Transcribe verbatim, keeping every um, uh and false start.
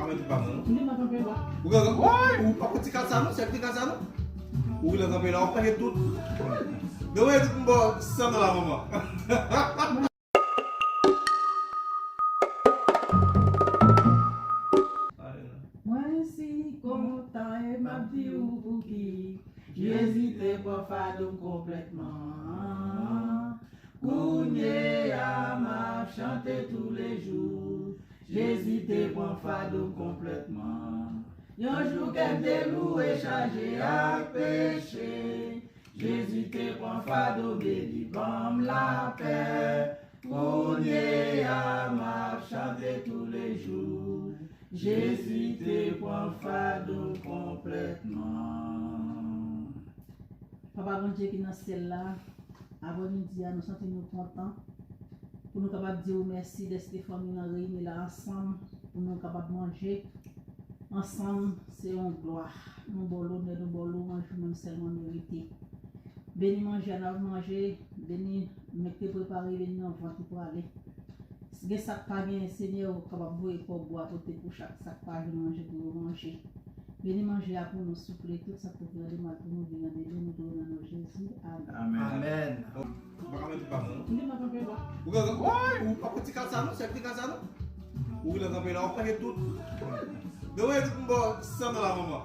Ou gen, woy, ou pa pran ti kal sa non, se ti kal sa non. Ou gen kanpe la, w ap peye tout. Gen wè tout m ba w san dola manman. Mwen si kontan e m ap di w pouki Jezi te pran fado m konplètman. Kounye a m ap chante toulejou. Jezi te pran fado m konplètman. Yon jou kè m te lou e chaje ak peche. Jezi te pran fado m e li ban m lapè. Kounye a m ap chante toulejou. Jezi te pran fado m konplètman. Papa Bondye ki nan syèl la, aprè midi a, nou santi nou kontan pou nou kapab di w mèsi dèske fanmi w lan reyini la ansanm pou nou kapab manje ansanm. Se yon glwa. Nou ba w lonè, nou ba w lwanj ou menm sèlman merite. Beni manje a n ap manje, beni nèg te prepare, beni nan vant ou prale. Gen sa k pa genyen, Senyè, ou kapab voye kòb ou a pote pou chak sa k pa jwenn manje pou yo manje. Beni manje a pou nou, souple, tout sa k te vin an de mal pou nou, vin an de byen, nou tounen nan non Jezi. Amen. Amèn. Ou pa ka mete pa non. Ou pa pran ti kal sa non, se ti kal sa non. Ou gen kanpe la, w ap peye tout. Gen wè tout m ba w san dola manman.